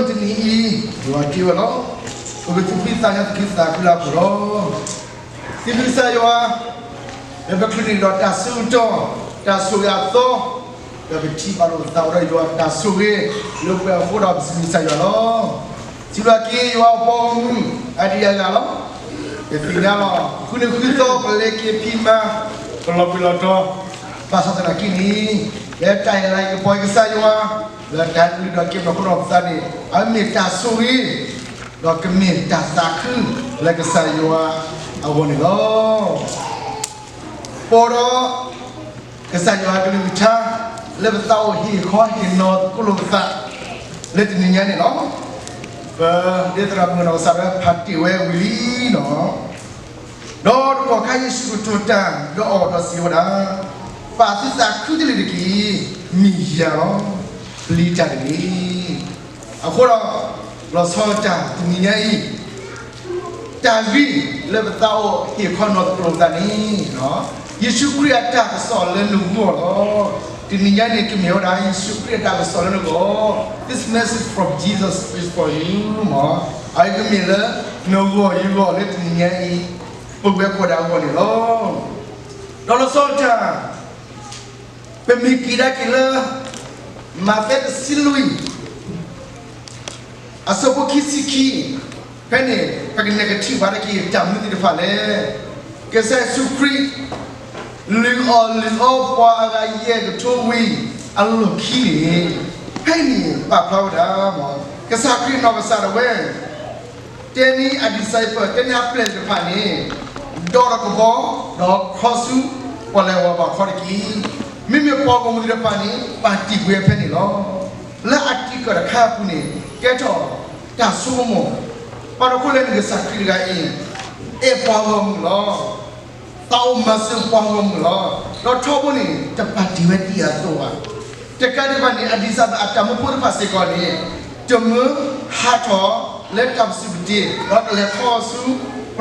တနံၤအံၤ ယွၤတ့ဝဲလီၤ. ပကသူၣ်ဖှံသးညီ သူၣ်ခုသးခုလၢအပူၤလီၤ. စံးဘျုးကစၢ်ယွၤ လၢပချုးန့ၢ်ဒီးတၢ်ဆၢကတီၢ် တၢ်ဆိၣ်ဂ့ၤအသီ, ဒီးပထံၣ်ဘၣ်လိာ်ပသးဒီးယွၤတၢ်ဆိၣ်ဂ့ၤ လၢပှဲၤအဃိဒီး ပစံးဘျုးကစၢ်ယွၤလီၤ. စံးဘျုးက့ၤယွၤအပှၤဂီၢ်မုၢ် အဒံးအဂၤလီၤ. ပသ့ၣ်ညါလီၤ ဃုနံၤဃုသီ ပလဲၤက့ၤဖံးမၤ ပလီၤပှံၤလီၤတီၤ, ဘၣ်ဆၣ်သနာ်က့န့ၣ် လၢတၢ်အဲၣ်လၢကပီၤကစၢ်ယွၤ လၢတၢ်လုၢ်ဒီးကဲဘျုးခိၣ်ဒီးပသးန့ၣ် အမ့ၢ်တၢ်ဆိၣ်ဂ့ၤ ဒီးကမ့ၢ်တၢ်သးခု လၢကစၢ်ယွၤအဂီၢ်န့ၣ်လီၤ. ပဒီး ကစၢ်ယွၤအကလုၢ်ကထါ လၢပသးအိၣ်ဟ့ၣ်ခီဟ့ၣ်နီၤသကိးလိာ်ပသး လၢတနံၤညါန့ၣ်လီၤ. ပဒ်သရၣ်မုၣ်နီၢ်ကစၢ်ဒၣ်ဝဲဖးတ့ၢ်ဝဲဝံၤလံလီၤ. ဒီးတကီၢ်ခါယ့ၣ်ၡူးကတိၤတၢ်ဒီးအီၤဒီးစံးဝဲဒၣ်, ပာ်သုသးခုတလ့ၢ်တက့ၢ်, မ့ၢ်ယၤလီၤ, ပျံၤတၢ်တဂ့ၤ. အဃိဒီး လီၤဆီဒၣ်တၢ်တနံၤညါအံၤ တၢ်ဂ့ၢ်လၢပသးအိၣ်ဟ့ၣ်ခီနီၤသကိးလိာ်ပသးန့ၣ်, ယ့ၣ်ၡူးခရံာ်အတၢ်ကစီၣ်လၢနဂီၢ်လီၤ. တနံၤညါန့ၣ် ကမ့ၢ်ဝဲဒၣ် ယ့ၣ်ၡူးခရံာ်အတၢ်ကစီၣ်လၢနဂီၢ်, This message from Jesus is for you မ့ၢ်, အဝဲကမ့ၢ်လၢနဂီၢ်ယဂီၢ်လၢတနံၤညါအံၤ ပဝဲကိးဒၣ်အဂီၢ်န့ၣ်လီၤ. ဒီးလီၤဆီဒၣ်တၢ် ပမ့ၢ်က့ၤဒၣ်က့ၤလၢ မးသဲတဆံလွံၢ် အဆၢဖိခံဆံခံ, ဖဲန့ၣ် ပကနဲၣ်ကထံၣ်ဘၣ်ဒၣ်က့ၤတၢ်မနုၤသ့ၣ်တဖၣ်လဲၣ်. ကစၢ်ယ့ၣ်ၡူးခရံာ် လုၢ်အီၣ်လုၢ်အီပှၤအဂၤယဲၢ်ကထိဝံၤအလီၢ်ခံန့ၣ်, ဖဲအံၤန့ၣ် ပာ်ဖျါဝဲဒၣ် ကစၢ်ခရံာ်နီၢ်ကစၢ်ဒၣ်ဝဲ တဲန့ၢ်အ disciple တဲန့ၢ်အပျဲၢ်သ့ၣ်တဖၣ်န့ၣ်, ဒီးတကဘီ, ဒီးခီဆူပီၣ်လဲၣ်ဝၤဘးခီတက့ၢ်. မ့မ့ၢ်ပှၤဂီၢ်မုၢ်သ့ၣ်တဖၣ်န့ၣ် ပာ်တ့ၢ်ကွံာ်ဝဲဖဲန့ၣ်လီၤ. လၢအတံၤကၢၢ်တခါအပူၤန့ၣ် ကဲထီၣ်တၢ်ဆိကမိၣ်, ပှၤတခီလဲၣ်န့ၣ် ကစၢ်ခရံာ်တဂၤအံၤ အဲၣ်ပှၤဂီၢ်မုၢ်လီၤ. သးအိၣ်မၤစၢၤပှၤဂီၢ်မုၢ်လီၤ. ဒီးထီဘိန့ၣ် တပာ်တ့ၢ်ဝဲဒ်အသိးဘၣ်. တကးဒံးဘၣ်န့ၣ် အ disciple အတၢ်မၢဖိသ့ၣ်တဖၣ်စ့ၢ်ကီးန့ၣ် တမၢဟးထီၣ်လၢတၢ်ပစုၣ်ပတ့ၢ် ဒီးကလဲၤထီၣ်ဆူပီၣ်လဲၣ်ဝၤ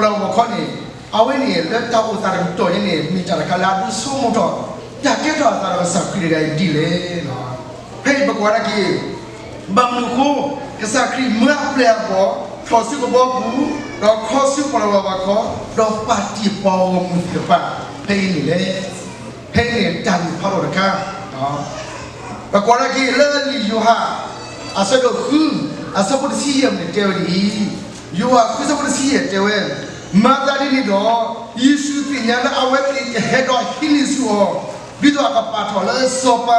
ဘးခီန့ၣ်, အဝဲန့ၣ် လၢတၢ်အိၣ်သးတကတီၢ်ညါန့ၣ် မ့ၢ်တၢ်တခါလၢအဒုးဆိကမိၣ်ထီၣ် တၢ်ကဲထီၣ်အသးဒီးကစၢ်ခရံာ်တဂၤအံၤဒ်လဲၣ်. ဖဲအံၤပကွၢ်ဒၣ်က့ၤ ဘၣ်မနုၤအဃိ ကစၢ်ခရံာ်မၢအပျဲၢ်အဘီၣ် ထီၣ်ဆူကဘီပူၤ, ဒီးခီဆူပီၣ်လဲၣ်ဝၤဘးခီ, ဒီးပာ်တ့ၢ်ပှၤဂီၢ်မုၢ်သ့ၣ်တဖၣ် ဖဲအံၤန့ၣ်လဲၣ်. ဖဲအံၤန့ၣ်တၢ်ဂ့ၢ်ဖးဒိၣ်တခါ ပကွၢ်ဒၣ်က့ၤလၢလံာ်ယိၤဟၣ် အဆၢဒိၣ်ဃု အဆၢဖိတဆံယဲၢ်န့ၣ်တဲဝဲဒ်အံၤ, ယိၤဟၣ်ဃုဆၢဖိတဆံယဲၢ်တဲဝဲ, မၤသးဒ်န့ၣ်ဒီး ယ့ၣ်ၡူးသ့ၣ်ညါလၢအဝဲသ့ၣ်ကဟဲဒီးဟံးန့ၢ်ဆူၣ်အီၤ, ဒ်သိးအကပာ်ထီၣ်လၢစီၤပၤ,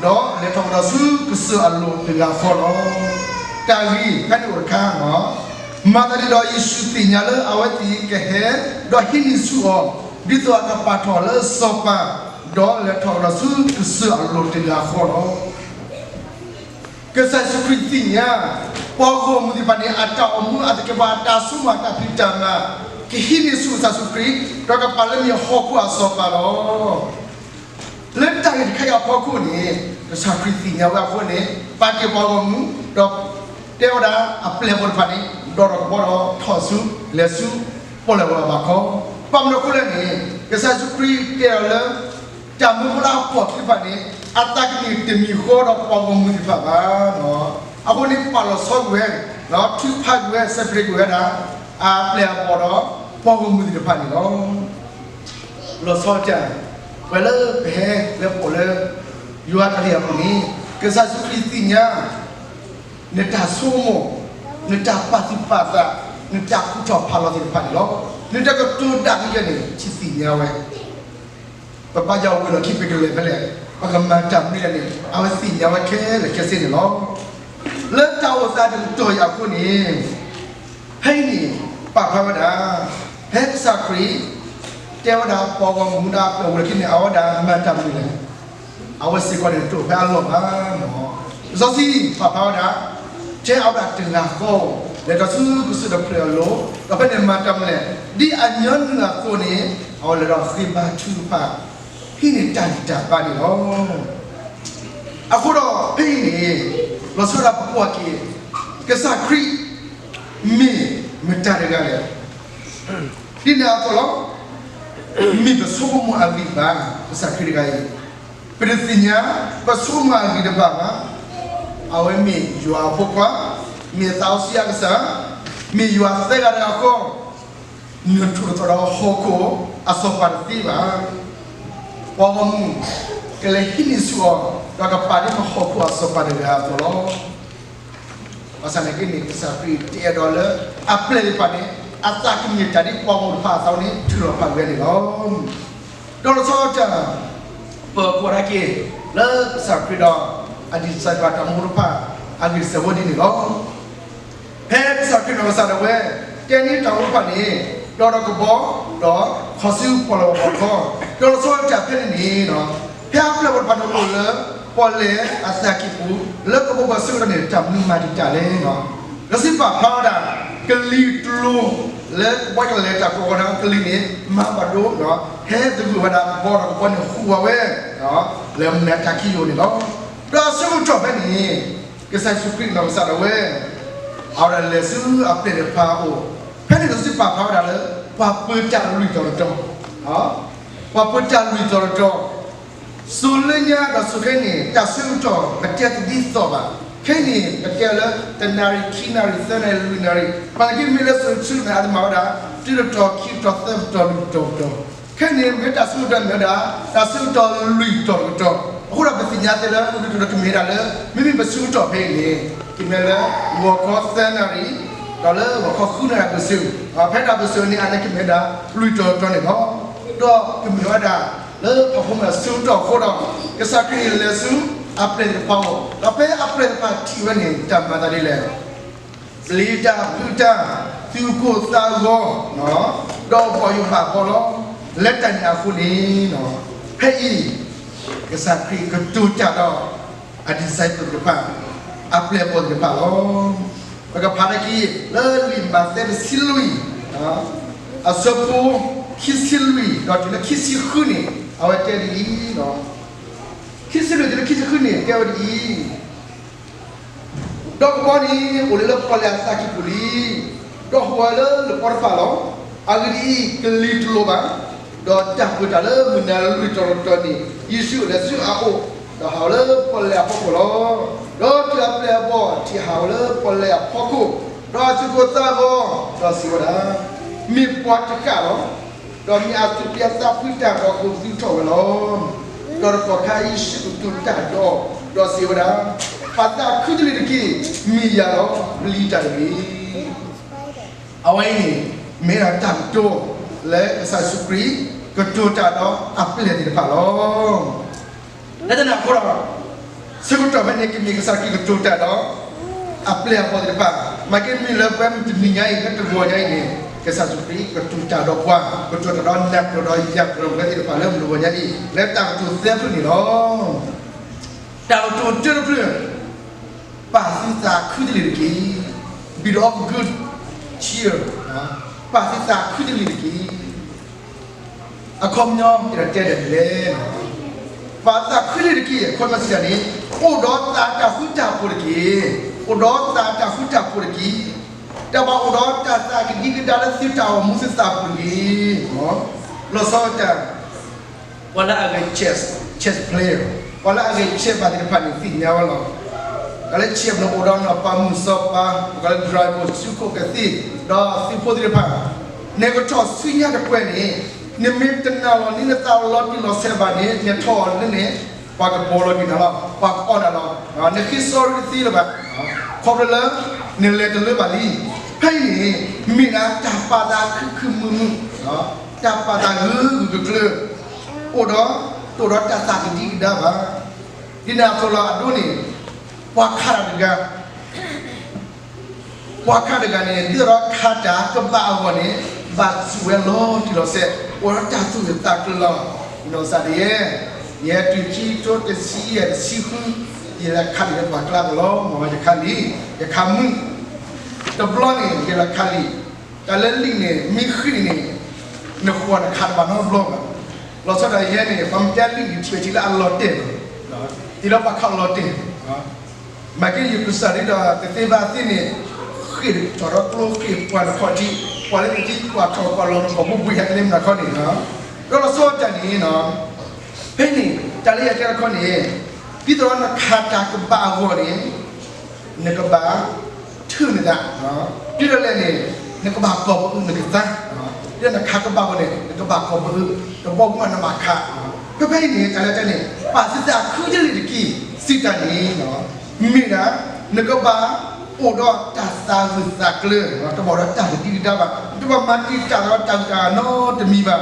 ဒီးလဲၤထီၣ်ကဒီးဆူကစၢၢ်အလိၤတဂၤဃီလီၤ. တၢ်ဂ့ၢ်ဖဲန့ၣ်အိၣ်တခါ မၤသးဒ်န့ၣ်ဒီး ယ့ၣ်ၡူးသ့ၣ်ညါလၢအဝဲသ့ၣ်ကဟဲဒီးဟံးန့ၢ်ဆူၣ်အီၤ, ဒ်သိးအကပာ်ထီၣ်လၢစီၤပၤ, ဒီးလဲၤထီၣ်ကဒီးဆူကစၢၢ်အလိၤတဂၤဃီလီၤ. ကစၢ်ယ့ၣ်ၡူးခရံာ်သ့ၣ်ညါ ပှၤဂီၢ်မုၢ်သ့ၣ်တဖၣ်န့ၣ် အတၢ်အိၣ်မူအသကဲးပဝး အတၢ်ဆိကမိၣ် အတၢ်ဖံးတၢ်မၤ ကဟံးန့ၢ်ဆူၣ်ကစၢ်ယ့ၣ်ၡူးခရံာ် ဒီးကပာ်လၢမ့ၢ်ဟီၣ်ခိၣ်အစီၤပၤလီၤ. လၢတၢ်ဂ့ၢ်တခါအံၤအဖီခိၣ်န့ၣ် ကစၢ်ခရံာ်သ့ၣ်ညါဝဲအဃိန့ၣ် ပာ်တ့ၢ်ပှၤဂီၢ်မုၢ် ဒီးတဲဝဲဒၣ်အပျဲၢ်အဘီၣ်တဖၣ်န့ၣ် ဒီးတကဘီဒီးထီၣ်ဆူ လဲၤဆူ ပီၣ်လဲၣ်ဝၤဘးခီ, ဘၣ်မနုၤအဃိလဲၣ်န့ၣ် ကစၢ်ယ့ၣ်ၡူးခရံာ်တဲအီၤလၢ တၢ်မၢဖိလၢအဖှီၣ်ခံသ့ၣ်တဖၣ်န့ၣ် အသးကန့ၣ်တမံၤဃီဒီးပှၤဂီၢ်မုၢ်သ့ၣ်တဖၣ်ဘၣ်. အဃိန့ၣ် ပာ်လီၤဆီကွံာ်ဝဲ ထုးဖးကွံာ်ဝဲ separate ကွံာ်ဝဲဒၣ် အပျဲၢ်အဘီၣ်ဒီး ပှၤဂီၢ်မုၢ်သ့ၣ်တဖၣ်န့ၣ်လီၤ. လီၤဆီဒၣ်တၢ် ပှၤလၢပဟဲလၢပအိၣ်လၢ ယွၤတၢ်လံၣ်အပူၤန့ၣ် ကစၢ်ယ့ၣ်ၡူးခရံာ်သ့ၣ်ညါ နတၢ်ဆိကမိၣ်, နတၢ်ပာ်သူၣ်ပာ်သး, နတၢ်ကူၣ်ထီၣ်ဖးလီၤသ့ၣ်တဖၣ်န့ၣ်လီၤ. နတၢ်ကတိၤဒၣ်ကယဲၢ်န့ၣ် ထံၣ်သ့ၣ်ညါဝဲ ပဘၣ်ယွၤဝံၤလီၢ်ခံပကလဲၤဖဲလဲၣ်, ပကမၤတၢ်မနုၤလဲၣ်န့ၣ် အဝဲသ့ၣ်ညါဝဲခဲလၢာ်ခဲဆ့န့ၣ်လီၤ. လၢတၢ်အိၣ်သးတကတီၢ်အံၤအဃိန့ၣ် ဖဲအံၤန့ၣ် ပာ်ဖျါဝဲဒၣ် ဖဲကစၢ်ခရံာ် တဲဝဲဒၣ်ပှၤဂီၢ်မုၢ်ဒၣ်ပျဲၢ်ဝဲလၢခံန့ၣ် အဝဲဒၣ်မၤတၢ်မနုၤလဲၣ်, အဝဲစ့ၢ်ကီးန့ၣ်တအိၣ်ဖဲအလီၢ်ဘၣ်. လံာ်စီဆှံပာ်ဖျါဝဲဒၣ် တဲအဝဲဒၣ်တဂၤဃီ လဲၤဒီးဆူကစၢၢ်တဖျၢၣ်အလိၤ, ဒီးဖဲန့ၣ်မၤတၢ်မနုၤလဲၣ်, ဒ်အညီနုၢ်အသိးန့ၣ် အဝဲလဲၤဒီးဃ့ဘါထုကဖၣ် ဟံးန့ၢ်တၢ်ဂံၢ်တၢ်ဘါန့ၣ်လီၤ. အဃိဒီးဖဲအံၤန့ၣ် လီၤဆီဒၣ်ပကွၢ်က့ၤ ကစၢ်ခရံာ် မ့ၢ်မတၤတဂၤလဲၣ်. ဒ်န့ၣ်အသိးလီၤ. မ့ၢ်ပဆိကမိၣ်အဂံၢ်ဘါ ကစၢ်ခရံာ်တဂၤအံၤ, ပတသ့ၣ်ညါ ပဆိကမိၣ်အဂံၢ်တဘၣ်ဘၣ်. အဝဲမ့ၢ်ယွၤအဖိခွါ, မ့ၢ်သးစီဆှံအကစၢ်, မ့ၢ်ယွၤသၢဂၤတဂၤဃီ, နထိၣ်သတြီၤဒီးဟီၣ်ခိၣ်အစီၤပၤတသ့ဘၣ်. ပှၤဂီၢ်မုၢ် ကလဲၤဟံးန့ၢ်ဆူၣ်အီၤ, ဒီးကပာ်ဒ်ဟီၣ်ခိၣ်အစီၤပၤတဂၤအသိးလီၤ. ဘၣ်ဆၣ်သနာ်က့န့ၣ် ကစၢ်ခရံာ်တအဲၣ်ဒိးလၢအပျဲၢ်သ့ၣ်တဖၣ်န့ၣ် အသးကမ့ၢ်တၢ်ဒ်ပှၤဂီၢ်မုၢ်တဖၣ်အသိးန့ၣ် ထုးလီၤပာ်ဝဲန့ၣ်လီၤ. ဒီးလီၤဆီဒၣ်တၢ် ပကွၢ်ကဒါက့ၤ လၢကစၢ်ခရံာ်ဒီးအ disciple တၢ်မူတဖၣ် အဂ့ၢ်စၢၤဝဲဒ်န့ၣ်လီၤ. ဖဲကစၢ်ခရံာ်နီၢ်ကစၢ်ဒၣ်ဝဲ တဲန့ၢ်တၢ်မူတဖၣ်န့ၣ် ဒီးတၢ်ကဘီ ဒီးခီဆူပီၣ်လဲၣ်ပီၣ်လဲၣ်ခီ, ဒီးလီၤဆီဒၣ်တၢ်ဖဲန့ၣ်န့ၣ် ဖဲအပျဲၢ်သ့ၣ်တဖၣ်န့ၣ်အိၣ်လၢပီၣ်လဲၣ်အသးကံၢ်ပူၤ လၢကဘီဘၣ်ဆၢကတီၢ်န့ၣ် တၢ်မနုၤမၤတံာ်တာ်လဲၣ်. လံာ်စီဆှံပာ်ဖျါဝဲဒၣ် ကလံၤတလိၤ လၢကဘီကလဲၤတၢ်ကိးဂၤဒဲး ကလံၤန့ၣ် မၤဘၣ်ဒိ ဟဲသဂၢၢ်ဝဲဒၣ်ကဘီ ဒီးကဘီန့ၣ်ဟူးဝးဝဲ လၢမနုၤတၢ်ခံယိာ်န့ၣ်လီၤ. ဒီးအဆၢကတီၢ်ဖဲန့ၣ် ကစၢ်ယ့ၣ်ၡူးခရံာ်နီၢ်ကစၢ်ဒၣ်ဝဲ အဝဲဒၣ်လဲၤဆူအပျဲၢ်သ့ၣ်တဖၣ်အအိၣ်, ဖဲန့ၣ်လံာ်စီဆှံပာ်ဖျါဝဲဒၣ်လၢ ပှၤပၢတၢ်လုၢ်တီၤလီၤတီၤ, ပှၤပၢတၢ်လုၢ်တီၤလီၤတီၤ စိၤလၢညါဒီးစိၤခဲအံၤန့ၣ် တၢ်ဆၢကတီၢ်ပတဲတဒ်သိးဘၣ်. ခဲအံၤန့ၣ် ပတဲလၢ တနၣ်ရံၣ်, ခံနၣ်ရံၣ်, သၢနၣ်ရံၣ်, လွံၢ်နၣ်ရံၣ်, ဘၣ်သနာ်က့မ့ၢ်လၢစိၤဆၢကတီၢ်န့ၣ် အတမၤဝဲဒၣ် တုၤတတီၤ, ခံတီၤ, သၢတီၤ, လွံၢ်တီၤ, တီၤ, ခဲအံၤန့ၣ် မ့ၢ်တၢ်ဆၢကတီၢ်မ့ၢ်ဝဲဒၣ် တၢ်ဆၢကတီၢ်လွံၢ်တီၤတကတီၢ်. အဃိဒီးပသ့ၣ်ညါသ့လၢ ကမ့ၢ်ဝဲဒၣ်လၢ မ့မ့ၢ်ပဆၢကတီၢ်ဖဲအံၤန့ၣ် ကမ့ၢ်လၢ ဂီၤခီသၢနၣ်ရံၣ် ဒီးလၢဂီၤခီဃုနၣ်ရံၣ်အပူၤစ့ၢ်ကီး, ဖဲဒၣ်ပူၤစ့ၢ်ကီးန့ၣ် အန့ၣ်ကမ့ၢ်ဝဲဒၣ် လွံၢ်တီၤတတီၤန့ၣ်လီၤ. ဒီးကမ့ၢ်ဝဲဒၣ် လၢပှၤဖိမုၣ်ဆၢကတီၢ်အဃိဒီး ကစၢ်ခရံာ်န့ၣ်လဲၤဆူအပျဲၢ်သ့ၣ်တဖၣ်အအိၣ်, ဒီးဖဲအပျဲၢ်သ့ၣ်တဖၣ်ထံၣ်ဝဲန့ၣ် တၢ်မၤသးဒ်လဲၣ်. ပျံၤတၢ်ဖုးတၢ်, သူၣ်ကိၢ်သးဂီၤ, ဒီးဘီၣ်ယိၣ်ဘၣ်ဘီလီၤ. လၢတၢ်န့ၣ်အဃိန့ၣ် ဖဲအံၤ ကစၢ်ခရံာ်ကတိၤတၢ်ဒီး အ disciple သ့ၣ်တဖၣ်, အပျဲၢ်အဘီၣ်သ့ၣ်တဖၣ်လီၤ. ပကဖးထီၣ်က့ၤ လၢလံာ်မးသဲတဆံလွံၢ် အဆၢဖိ ခံဆံလွံၢ် ဒီးတုၤလၢခံဆံဃုန့ၣ် အဝဲတဲဒ်အံၤ, ခံဆံလွံၢ်တုၤလၢခံဆံဃုန့ၣ် တဲဝဲဒ်အံၤ, ဒီးကဘီန့ၣ် အိၣ်လၢလၢပီၣ်လဲၣ်အသးကံၢ်ပူၤလံ, ဒီးဟူးဝးလၢလပီတဖၣ်လီၤ. အဂ့ၢ်ဒ်အံၤ, ကလံၤတလိၤဘၣ်. ဒီးတၢ်ပၢတၢ်လၢမုၢ်နၤလွံၢ်တီၤတတီၤန့ၣ် ယ့ၣ်ၡူးလဲၤဆူအအိၣ်, ဒီးဟးဝဲလၢပီၣ်လဲၣ်အဖီခိၣ်လီၤ. ဒီးတုၤအပျဲၢ်အဘီၣ်ထံၣ်ဟးဝဲလၢပီၣ်လဲၣ်အဖီခိၣ်, ဒီးသူၣ်ကိၢ်သးဂီၤ, ဒီးစံးဝဲဒၣ်, မ့ၢ်ပှၤတဃၣ်လီၤ. ဒီးမ့ၢ်အသူၣ်ပျံၤအသးဖုးတၢ်ဒီးကသူၣ်ထီၣ်ဝဲလီၤ. ဒီးတကီၢ်ခါယ့ၣ်ၡူးကတိၤတၢ်ဒီး, ဒီးစံးဝဲဒၣ်, ပာ်သးခုတလံၤတက့ၢ်, မ့ၢ်ယၤလီၤ, ပျံၤတၢ်တဂ့ၤ. အဝဲအံၤန့ၣ် မ့ၢ်ဒၣ်တၢ်ကတိၤ လၢကစၢ်ယ့ၣ်ၡူးခရံာ် ကတိၤတၢ်ဒီးအပျဲၢ်သ့ၣ်တဖၣ်လီၤ. လၢတၢ်န့ၣ်အဃိဒီး ဆၢကတီၢ်ဖဲန့ၣ် ကမ့ၢ်ကစၢ်ခရံာ်ကတိၤတၢ်ဒီး အပျဲၢ်အဘီၣ်သ့ၣ်တဖၣ်, မ့ၢ်ကမ့ၢ်လၢပဝဲမုၢ်တနံၤညါအံၤ လၢတဂီၤညါအံၤန့ၣ် ကစၢ်ယ့ၣ်ၡူးခရံာ်ကတိၤတၢ်ဒီးပှၤ, ကတိၤတၢ်ဒီးနၤကျိၤဒီးယၤကျိၤ ပဝဲသ့ၣ်တဖၣ်လၢမုၢ်တဂီၤညါအံၤ လၢတၢ်ကတိၤသၢဖျၢၣ်န့ၣ်လီၤ. တၢ်ကတိၤတၢတဖျၢၣ်, ပာ်သုသးခုတလံၤတက့ၢ်. Be of good cheer, ပာ်သုသးခုတလံၤတက့ၢ်. အခီပညီ ယတဲဒ်လဲၣ်, ပာ်သးခုတလံၤတက့ၢ် အခီပညီစံးတၢ်န့ၣ် အိၣ်ဒီးသးတၢ်ဃူတၢ်ဖိးတက့ၢ်. အိၣ်ဒီးသးတၢ်ဃူတၢ်ဖိးတက့ၢ်. တၢ်ဘၣ်အိၣ်ဒီးတၢ်သးကဒံကဒါလၢသုတၢ်အိၣ်မူသုသးပူၤတက့ၢ်. လီၤဆီဒၣ်တၢ် ပှၤလၢအဂဲၤ chess, chess player, ပှၤလၢအဂဲၤ chess ဘၣ်သ့ၣ်တဖၣ်န့ၣ် သ့ၣ်ညါဝဲလီၤ. တၢ်လၢ chess န့ၣ် အိၣ်ဒီးနီၢ်ပၤမုၣ်စီၤပၤ, ပှၤလၢ driver စုခိၣ်ကသ့ၣ်, ဒီးသုးဖိသ့ၣ်တဖၣ်, နကထီၣ်ဆူညါတကွဲၢ်န့ၣ်, နမ့ၢ်တနာ်လီၤန့ၢ်နသးလီၤတံၢ်လီၤဆဲးဘၣ်န့ၣ် နထီၣ်န့ၣ်န့ၣ် ပှၤကဘီလီၤက့ၤနၤလီၤ, ပှၤကအီၣ်နၤလီၤ. နဃ့ sorry တသ့လၢၤဘၣ်, ခီဖျိလၢ နလဲၤတလၢဘၣ်လံ. ဖဲအံၤန့ၣ် မ့ၢ်ဒၣ်တၢ်ပာ်သးခုခုမုာ်မုာ်, တၢ်ပာ်သးဂုာ်ဂုာ်ကျၢၤကျၢၤ, အိၣ်ဒီး တအိၣ်ဒီးတၢ်သးကဒံကဒါဘၣ်. ဒ်န့ၣ်အသိးလီၤ. အဒိန့ၣ် ပှၤခးတၢ်တဂၤ, ပှၤခးတဂၤန့ၣ် ဒ်သိးဒီးခးတၢ်ကဘၣ်အဂီၢ်န့ၣ် ဘၣ်စူးဝဲလီၤတံၢ်လီၤဆဲး, အိၣ်ဒီးတၢ်သူၣ်အုးသးအုးကျၢၤလီၤ. နီၢ်ကစၢ်ဒၣ်ယဲ, ယဲတုၤခံကထိတဆံယဲၢ်တဆံဃု, ယလဲၤခးလံာ်လၢပှၤကျါကလီၤ, မ်ယခးလံာ်, ယခးမုၢ်, တဘျီန့ၣ် ယလဲၤခးလံာ်, တၢ်လၢလံာ်န့ၣ် မ့ၢ်ဃံးန့ၣ် နဃီနခးတဘၣ်နီတဘျီဘၣ်. လီၤဆီဒၣ်ယဲန့ၣ် ပှၤမ့ၢ်တဲလံာ်န့ၣ်ထံၣ်ဝဲထံၣ်လၢအလီၤတဲာ်လီၤ, တုၤလၢပှၤခးလီၤတဲာ်, မ့ၢ်က့ၤယကစၢ်ဒၣ်ဒီး တသ့ဘၣ်သ့န့ၣ် ဃ့ၢ်ထီၣ်ဒီးကျိဃ့ၢ်ပှၤတခီၣ်ထံး, ပှၤလၢတသံကွၢ်ထီၣ်ကွၢ်လီၤနခီၣ်ဘိဘှံးဟဲကန့ၢ်မနုၤခီန့ၣ်, ဒီးလီၤဆီဒၣ်တၢ်န့ၣ်, ဖဲန့ၣ် တၢ်လၢယတဲတခီန့ၣ်, ဒ်သိးဒီးနခးတၢ်ကဘၣ်အဂီၢ်န့ၣ်, နကဘၣ်ထု ခုၣ်န့ၢ်သး, တုၤဒၣ်လဲာ်န့ၣ် နကဘၣ်ကိးပအုးနကသါ, ဒီးနခးကဘၣ်ဝဲန့ၣ် နကဘၣ်ကိးပအုး, တဘီကမၣ်နဘၣ်ခး, ဖဲဖဲအံၤန့ၣ် တၢ်လၢတၢ်န့ၣ် ပာ်သုသးခုတလ့ၢ်တက့ၢ် စံးတၢ်န့ၣ်, မ့ၢ်ဒၣ် နကဘၣ်အိၣ်ဒီးတၢ်သးဂုာ်သးကျၢၤ, တဘၣ်အိၣ်ဒီးတၢ်တဒံကဒါဘၣ်, နတဘၣ်မၤတံာ်တာ်ဒီးတၢ်ဂုၤတၢ်ဂၤနီတမံၤဘၣ်.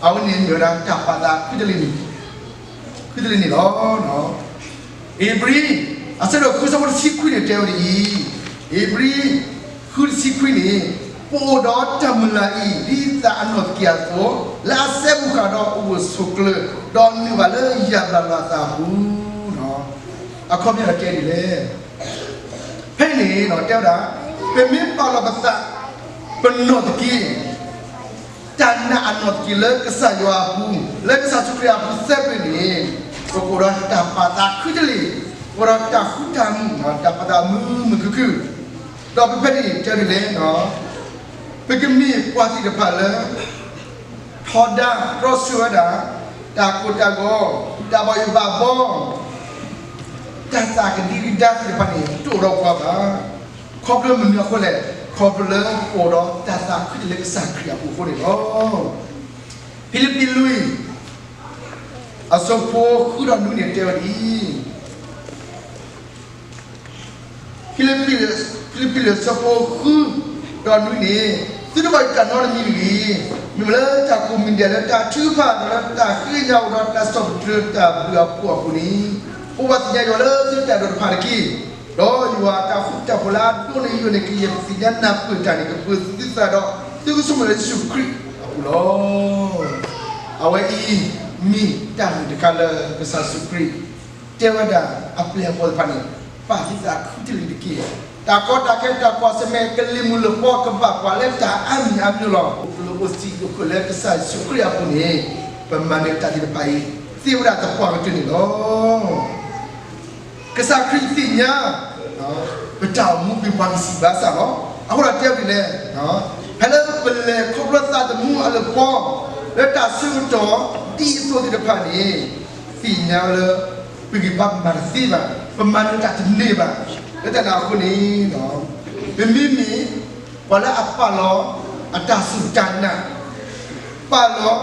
အဝဲန့ၣ်မ့ၢ်ဝဲဒၣ်တၢ်ပာ်သးခုတလ့ၢ်န့ၣ် ခုတလ့ၢ်န့ၣ်လီၤ. ဧ့ၤဘြံၤ အဆၢဒိၣ်ဃုဆၢဖိတဆံခွံန့ၣ်တဲဝဲဒ်အံၤ, ဧ့ၤဘြံၤ ဃုတဆံခွံန့ၣ်, ပအိၣ်ဒီးတၢ်မုၢ်လၢ်အံၤ ဒ်သးအနီၢ်သက့ၢ်အသိး, လၢအစဲဘူးဃာ်ဒီးအိၣ်ဘှံးဆိးကျၢၤ, ဒီးနုာ်ဘၣ်လၢယၤဘျးလီၤအသးအပူၤ, အခီပညီကဲဒ်လဲၣ်. ဖဲန့ၣ်တဲဝဲဒၣ်, ပမ့ၢ်ပာ်လီၤပသး ပနီၢ်သက့ၢ် တၢ်နာ်အနီၢ်သက့ၢ်လၢကစၢ်ယွၤအပူၤ, လၢကစၢ်ယ့ၣ်ၡူးခရံာ်အပူၤသ့ၣ်တဖၣ်န့ၣ်, ပကအိၣ်ဒီးတၢ်ပာ်သးခုတလ့ၢ်, ပအိၣ်ဒီးတၢ်ဃူတၢ်မုာ်, တၢ်ပာ်သးမုာ်မုာ်ခုၣ်ခုၣ်, ဒီးဖဲဖဲန့ၣ်တဲဒ်လဲၣ်, ပကမ့ၢ်ပှၤသ့ၣ်တဖၣ်လၢ ထီဒါတြီဆၢဝဲဒၣ် တၢ်ကိၢ်တၢ်ဂီၤ, တၢ်ဘၣ်ယိၣ်ဘၣ်ဘီ တၢ်သးကဒံကဒါသ့ၣ်တဖၣ်န့ၣ် တအိၣ်ဒီးပှၤဘၣ်. ခီဖျိမနုၤအဃိလဲၣ်, ခီဖျိလၢပအိၣ်ဒီးတၢ်သးခုတလ့ၢ်လၢကစၢ်ခရံာ်အပူၤအဃိန့ၣ်လီၤ. ဖံလံးပံးလွံၢ် အဆၢဖိဃုဒီးနွံန့ၣ်တဲဝဲဒ်အံၤ, ဖံလံးပံး, ဖံလံးပံးလွံၢ်အဆၢဖိဃုဒီးနွံန့ၣ်, သုတဘၣ်ယိၣ်တၢ်နီတမံၤတဂ့ၤ, မ့မ့ၢ်လၢတၢ်ကိးမံၤဒဲးလၢတၢ်ထုကဖၣ် ဒီးလၢတၢ်ဃ့ကညးအိၣ်ဒီးတၢ်စီၣ်ပတြၢၤတၢ်ဘျုးအဖှိၣ်အပူၤန့ၣ်, အိၣ်ဘၣ်သ့ၣ်ညါယွၤလၢသုတၢ်ဒိၣ်တဖၣ်တက့ၢ်. ဒီးယွၤအတၢ်ဃူတၢ်ဖိးလၢအဒိၣ်န့ၢ်ယိာ်န့ၣ် ကယဲၢ်ပသ့ၣ်ညါနၢ်ပၢၢ်တၢ်န့ၣ် ကပၢၤသုသးဒီး သုကဆိကမိၣ်လၢယ့ၣ်ၡူးခရံာ်အပူၤလီၤ. အဝဲအံၤ မ့ၢ်တၢ်ဂ့ၢ်တခါလၢကစၢ်ယ့ၣ်ၡူးခရံာ် တဲဝဲဒၣ်အပျဲၢ်အဘီၣ်သ့ၣ်တဖၣ်န့ၣ်, ပာ်သုသးခုတလ့ၢ်တက့ၢ်. တၢ်ကီတၢ်ခဲတၢ်ကွၢ်ဆၢၣ်မဲာ် ကလံၤမုၢ်လၢ်ပီ ကဘၣ်ပှၤလၢတၢ်အါမံၤအါမံၤလီၤ. ပကအိၣ်စံာ်အိၣ်ကၢၣ်လၢကစၢ်ယ့ၣ်ၡူးခရံာ်အပူၤန့ၣ်, ပမၤနၢၤတၢ်သ့ၣ်တဖၣ်အံၤ သ့ဝဲဒၣ်သပှၢ်ကတၢၢ်န့ၣ်လီၤ. ကစၢ်ခရံာ်သ့ၣ်ညါ ပတၢ်အိၣ်မူ ပှၤကစံးဘၣ်စၢ်လီၤ. အဃိဒီးတဲဝဲဒ်လဲၣ်, ဖဲလၢပလဲၤခီဖျိသးသမူအလၢပီ လၢတၢ်ဆၢကတီၢ်ဒ်အသိးသ့ၣ်တဖၣ်န့ၣ်, သ့ၣ်ညါလၢ ပဂံၢ်ဘါပမၤတသ့ဘၣ်, ပမၤနၢၤတၢ်တန့ၢ်ဘၣ်. လၢတၢ်န့ၣ်အဃိန့ၣ်, ပမ့မ့ၢ် ပှၤလၢအပာ်လီၤအတၢ်စူၢ်တၢ်နာ်, ပာ်လီၤ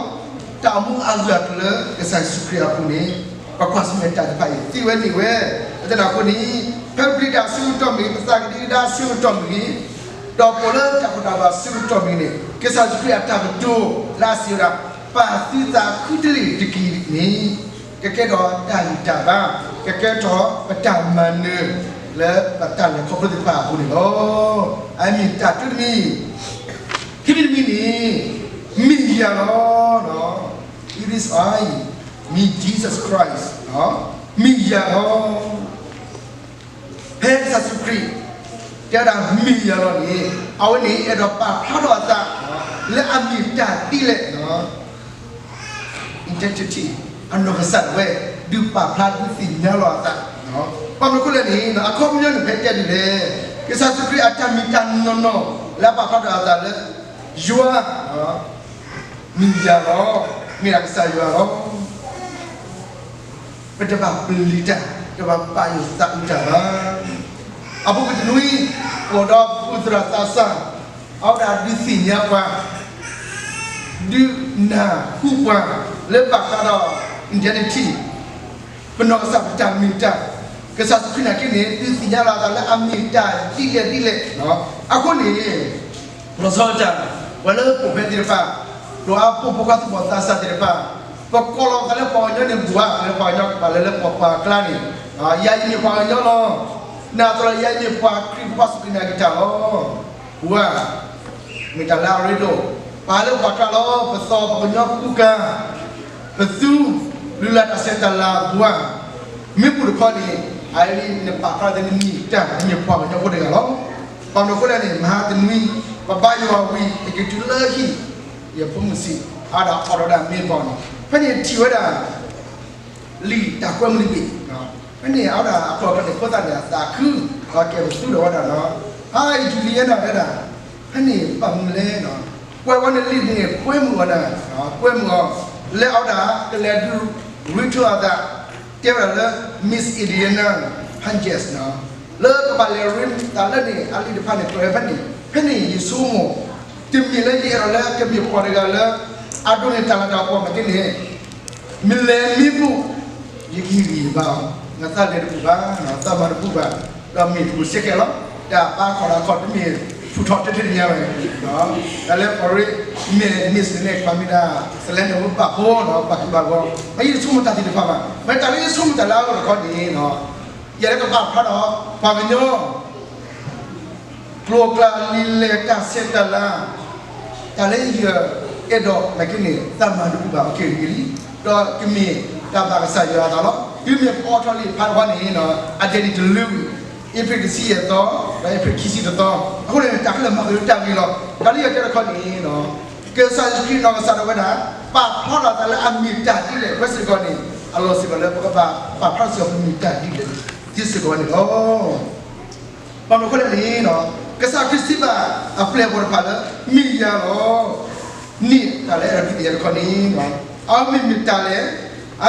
တၢ်အိၣ်မူအဂၢၢ်အကျၢၤလၢကစၢ်ယ့ၣ်ၡူးခရံာ်အပူၤန့ၣ်, ပကွၢ်ဆၢၣ်မဲာ်တၢ်တဖၣ်အံၤ သ့ဝဲန့ၢ်ဝဲ. လၢတၢ်န့ၣ်အဃိန့ၣ်, ဖဲပျံၤတၢ်အဆၢကတီၢ်မ့ၢ်ဂ့ၤ, ပသးကဒံကဒါအဆၢကတီၢ်မ့ၢ်ဂ့ၤ, ဒီးပအိၣ်လၢတၢ်ကိၢ်တၢ်ဂီၤအဆၢကတီၢ်မ့ၢ်ဂ့ၤန့ၣ်, ကစၢ်ယ့ၣ်ၡူးခရံာ်အတၢ်ကတိၤလၢအစံးဝဲဒၣ်, ပာ်သုသးခုတလ့ၢ်တက့ၢ်န့ၣ်, ကကဲထီၣ်တၢ်ဂံၢ်တၢ်ဘါ, ကကဲထီၣ်ပတၢ်မၤနၢၤ လၢပတၢ်လဲၤခီဖျိသ့ၣ်တဖၣ်အပူၤန့ၣ်လီၤ. အမ့ၢ်တၢ်တမံၤ, ခံမံၤတမံၤန့ၣ်, မ့ၢ်ယၤလီၤ. It is I, မ့ၢ် Jesus Christ, မ့ၢ်ယၤလီၤ. ဖဲကစၢ်ယ့ၣ်ၡူးခရံာ် တဲဝဲဒၣ်မ့ၢ်ယၤလီၤန့ၣ်, အဝဲန့ၣ်အဲၣ်ဒိးပာ်ဖျါထီၣ်အသး လၢအမ့ၢ်တၢ်ဒ်လဲၣ် identity, အနီၢ်ကစၢ်ဒၣ်ဝဲ ဒုးပာ်ဖျါဒုးသ့ၣ်ညါလီၤအသး. ဘၣ်မနုၤအဃိလဲၣ်န့ၣ်, အခီပညီန့ၣ်ဖဲတဲဒ်လဲၣ်, ကစၢ်ယ့ၣ်ၡူးခရံာ်အတၢ်မ့ၢ်တၢ်နီၢ်နီၢ် လၢအပာ်ဖျါထီၣ်အသးလၢ ယွၤ မ့ၢ်ယၤလီၤ, မ့ၢ်ဒၣ်ကစၢ်ယွၤလီၤ. ပတဘၣ်ပျံၤတၢ်, တဘၣ်ပာ်ယိၣ်သးအုးတၢ်ဘၣ်. အပူၤကွံာ်တနွံ, အိၣ်ဒီးပူၤသရၣ်သးစၢ်, အဝဲဒၣ်ဒုးသ့ၣ်ညါပှၤ, ဒုးနၢ်ဟူပှၤ, လၢဘၣ်ဃးဒီး identity, ပနီၢ်ကစၢ်ပတၢ်မ့ၢ်တၢ်, ကစၢ်ယ့ၣ်ၡူးခရံာ်နာ်က့န့ၣ် ဒုးသ့ၣ်ညါလီၤအသးလၢအမ့ၢ်တၢ်ဒ်လဲၣ်ဒ်လဲၣ်. အဃိန့ၣ် လီၤဆီဒၣ်တၢ်, ပှၤလၢပအိၣ်ဖဲသ့ၣ်တဖၣ်, ဒီးအပိာ်ဖိခွါသူၣ်ဘီၣ်သးစၢ်သ့ၣ်တဖၣ်, ပကိးလီၤသးလၢပှၤကညီန့ၣ်ဘၣ်ဧါ, လၢပှၤကညီကပာ်လၢလၢပှၤပှၤအကျါန့ၣ်, ယၤအံၤမ့ၢ်ပှၤကညီလီၤ. နာ်သးလီၤ ယၤအံၤမ့ၢ်ပှၤခရံာ်ဖိစူၢ်က့ၤနာ်က့ၤတၢ်လီၤ. ဘၣ်ဧါ, မ့ၢ်တၢ်လၢအရ့ဒိၣ်, ပာ်လၢပှၤကျါလီၤ, ပသီၣ်ပှၤကညီကူကၤ, ပသူ, လုၢ်လၢ်တၢ်ဆဲးတၢ်လၤဘၣ်ဧါ. မ့ၢ်ပူၤတခီန့ၣ်, အအံၤနပာ်ဖျါလၢနမ့ၢ်တၢ် နမ့ၢ်ပှၤကညီဖိတဂၤလီၤ. ဘၣ်မနုၤအဃိလဲၣ်န့ၣ်, မဟါတနွံ, ပဘါယွၤဝံၤ ပက့ၤတုၤလၢဟံၣ်, ယဖိမုၣ်ဆံး, အဝဲဒၣ်အိးထီၣ်ဝဲဒၣ်မ့ၢ်ဘီန့ၣ်, ဖဲန့ၣ်ထံၣ်ဝဲဒၣ် လံာ်တၢ်ကွဲမုာ်တဘ့ၣ်, ဖဲန့ၣ်အဝဲဒၣ်အကျိာ်ဖဲန့ၣ်ဖိသၣ်န့ၣ် အသးခု, ဒီးကဲပသူဒီးဝဲဒၣ်လီၤ. ဟါအံၤတုၤလံယဲဒၣ်ဝဲဒၣ်, ဖဲန့ၣ်ဘၣ်မနုၤလဲၣ်, ကွဲဝဲန့ၣ်လံာ်န့ၣ်ကွဲမုာ်ဝဲဒၣ်, ကွဲမုာ်အီၤ, လၢအဝဲဒၣ်ကလဲၤဒုးရူထၢအသး, တဲဝဲဒၣ်လၢ Miss Indiana Punjas န့ၣ် လၢကဘၣ်လဲၤရ့သးလၢန့ၣ် အလံာ်တဖၣ်န့ၣ် ကြၢးဖဲန့ၣ်, ဖဲန့ၣ်ယဆိကမိၣ်, တမ့ၢ်လၢယအဲၣ်ဒိးလၢကမ့ၢ်ပှၤတဂၤလၢ အဒိးန့ၢ်တၢ်လၤတၢ်ကပီၤမ့ၢ်က့န့ၣ်, မ့ၢ်လဲၤမံဘူၣ်, ယကဟ့ၣ်ဂံၢ်ဘါအီၤ, နသးလဲၤတဘူၣ်ဘၣ်, သးမၤတဘူၣ်ဘၣ်, ဒီးမ့ၢ်တဘူၣ်စ့ၢ်ကီးလီၤ, တၢ်ပာ်ခီၣ်လၢခီၣ်တမ့ၢ် ထူၣ်ထီၣ်တထ့ၣ်ညါဝဲ, တၢ်လၢပှၤရ့, မ့ၢ်မ့ၢ်စ့ၢ်န့ၣ် ပှၤမ့ၢ်ဒၣ် စလဲၤန့ၣ်ဝဲဘၣ်ဖိနီၤ ဘၣ်က့ၤဘၣ်ဂီၤ, မ့ၢ်ယဆိကမိၣ်တၢ်သ့ၣ်တဖၣ်ဘၣ်, မ့ၢ်တၢ်လၢယဆိကမိၣ်တၢ်လၢအဂီၢ်တခီန့ၣ်နီၤ, ယဲလၢကဘၣ်ဖျါဒီး ပှၤကညီ ကျိၤကျါလံာ်လဲၢ်တၢ်ဆဲးတၢ်လၤ, တၢ်လၢယအဲၣ်ဒိးမ့ၢ်က့န့ၣ် သးမၤတဘူၣ်ဘၣ်အက့ၢ်ဂ့ၤလံ, ဒီးကမ့ၢ်တၢ်ဘၣ်ကစၢ်ယွၤအသးလီၤ. တုၤမ့ၢ်ပအီထီၣ်လံာ်ဖးတခီန့ၣ်, အဒဲးန့ၣ်တလၢဝံၤ, အ့ဖြ့ၣ်တဆံယဲၢ်သီ, ဒီးအ့ဖြ့ၣ်ခံဆံတသီ, အဃိန့ၣ် တၢ်ခဲလၢာ်မၤက့ၤလၢတၢ်ဂ့ၤလီၤ. တၢ်လၢယတဲတခီန့ၣ်, ကစၢ်ယ့ၣ်ၡူးခရံာ်နီၢ်ကစၢ်ဒၣ်ဝဲဒၣ် ပာ်ဖျါထီၣ်အသးလၢအမ့ၢ်တၢ်ဒ်လဲၣ်ဝဲစ့ၢ်ကီးန့ၣ်, အလီၢ်စ့ၢ်ကီးလၢပကဘၣ်ပာ်ဖျါထီၣ်စ့ၢ်ကီးပမ့ၢ်တၢ်ဒ်လဲၣ်သုစ့ၢ်ကီးန့ၣ်လီၤ. ဘၣ်မနုၤအဃိလဲၣ်န့ၣ်, ကစၢ်ခရံာ်စံးဘၣ်အပျဲၢ်အဘီၣ်တဖၣ်လၢ မ့ၢ်ယၤလီၤ. န့ၣ်တၢ်လၢအဲၣ်ဒိးဒုးသ့ၣ်ညါတခီန့ၣ်, အဝဲမ့ၢ်မ့ၢ်တၢ်လဲၣ်, အဝဲ